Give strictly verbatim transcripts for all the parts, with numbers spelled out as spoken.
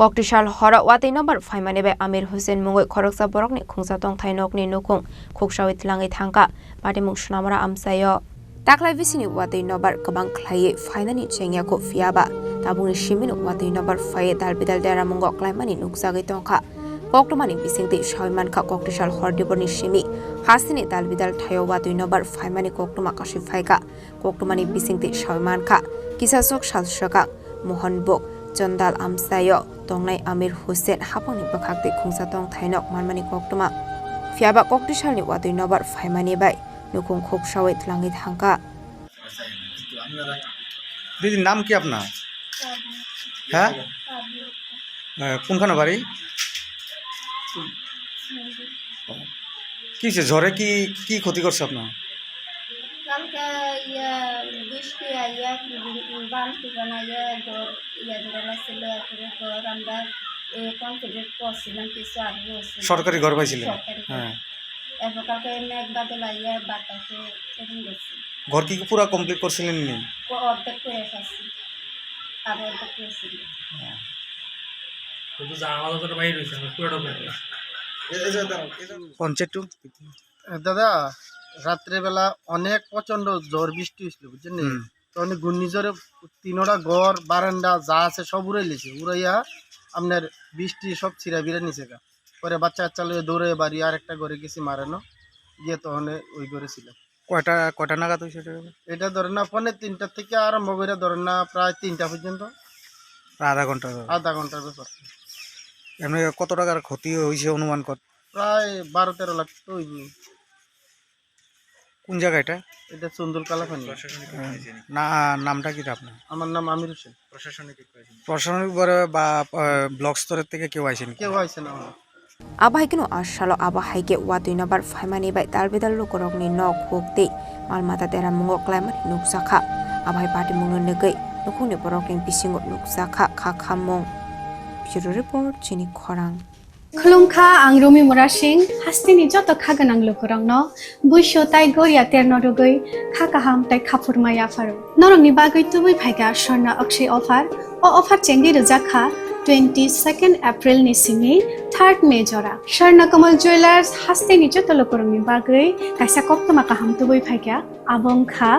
Koktisal horo watwi nobar phaimani bai Amir Hussein mungwi khoroksa borokni khungsa tongthai nokni nukhung khuksawi twlangwi thangkha, patimung Sonamura amchaio. Taklai bisingni watwi nobar kwbang khlaiwi phainani chengya kho, phiyaba tabukni simino watwi nobar phaiwi dalbidal deramungo klaimani nukjagwi tongkha. Koktwmani bisingtwi sawi mankha, Koktisal hordiborni simi hasteni dalbidal thaio watwi nobar phaimani koktwma kasui phaikha. Koktwmani bisingtwi sawi mankha, kisaswk sal swkang Mohonbuk Chondal amchaio tongnai Amir Hussein haphangni bwkhaktwi khungsa tongthai nok manmani koktwma. Phiyaba Koktisalni watwi nobar phaimani bai nukhung khuksawi twlangwi thangkha. দিদি, নাম কি আপনার? হ্যাঁ? এ, কোনখানে বাড়ি? কি হয়েছে? ঝড়ে কি, কি ক্ষতি করছে আপনার? কালকে ইয়া বৃষ্টি আইয়া বান তুফান আইয়া ঘর ইয়া ধরে লাগছিল, এরপরে ঘর আমরা কনক্রিট করছিলাম কিছু আগে হয়েছিল। সরকারি ঘর পাইছিলেন? সরকারি ঘর। হ্যাঁ। এরপর কালকে মেঘ বাদল আইয়া বাতাসে এরকম গেছে। ঘর কি পুরা কমপ্লিট করছিলেন নি? ও অর্ধেক করে এসেছি, আর অর্ধেক করেছিল। হ্যাঁ। শুধু জানালা দরজাটা বাইরে রয়েছে, আমরা পুরোটা বাইরে রয়েছে। পঞ্চায়েত টু? দাদা, রাত্রেবেলা অনেক প্রচন্ড ঝড় বৃষ্টি হয়েছিল, বুঝছেন নি? হুম। তো অনেক ঘূর্ণিঝড়ে তিনোটা ঘর, বারান্দা যা আছে সব উড়াই লেছে। উড়াইয়া আপনার বৃষ্টি সব ছিঁড়া বিড়া নিচে গা। পরে বাচ্চা কাচ্চা লইয়া দৌড়ে বাড়ি আর একটা ঘরে গেছি মারানো, গিয়ে তখন ওই ঘরে ছিল। কয়টা, কয়টা নাগাদ হয়েছে এটা? এটা ধরেন না, পৌনে তিনটা থেকে আরম্ভ করে ধরেন না প্রায় তিনটা পর্যন্ত। প্রায় আধা ঘন্টা। আধা ঘন্টার ব্যাপার। এমনি কত টাকার ক্ষতি হয়েছে অনুমান কত? প্রায় বারো তেরো লাখ তো হইব। কোন জায়গা এটা? এটা চন্দুল কালাপানি। প্রশাসনিক হুম। হয়েছে নি? না, নামটা কি আপনার? আমার নাম আমির হোসেন। প্রশাসনিক হয়েছে নি? প্রশাসনিক ভাবে বা, আহ, ব্লক স্তরের থেকে কেউ আইসেনি? কেউ আইসে না। Abo hai kheno a salo abo hai khe watwi nobar phaimani bai dalbidal lukurokni nok huk tei mal mata deramungo klaimani nukjakha. Abo hai patimungno nugwi nukhungni borokni bisingo nukjakha kha khamung. Bureau Report, Chini Khorang. Khulumkha, ang Rumi Murasing, hasteni joto kha gwnang lukurokno buisu tai goria terno rwgwi kha kaham tai khaphurma yapharo. Norokni bagwi tubui phaikha Swarna Akshay offer. O offer chengwi rwjakha twenty second April ni simi third May jora. Swarna Kamal Jewellers hasteni joto lukurokni bagwi kaisa koktwma kaham tubui phaikha. Abo wngkha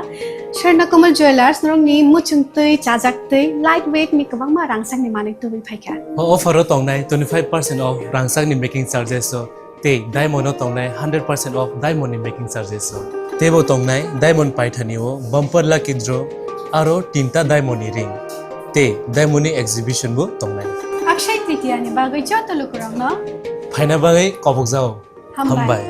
Swarna Kamal Jewellers, norokni muchung twi, chajak twi, light weight ni kwbangma rangchakni manwi tubui phaikha. O offer o tongnai twenty five percent off rangchakni making charges o tei diamond o tongnai hundred percent off diamond ni making charges o. Teibo tongnai diamond paithani o bumper lucky draw aro tinta diamond ni ring tei diamond ni exhibition bo tongnai. Akshay Tritiya ni bagwi joto lukurokno phaina bagwi kobokjao. Hambai. Hambai.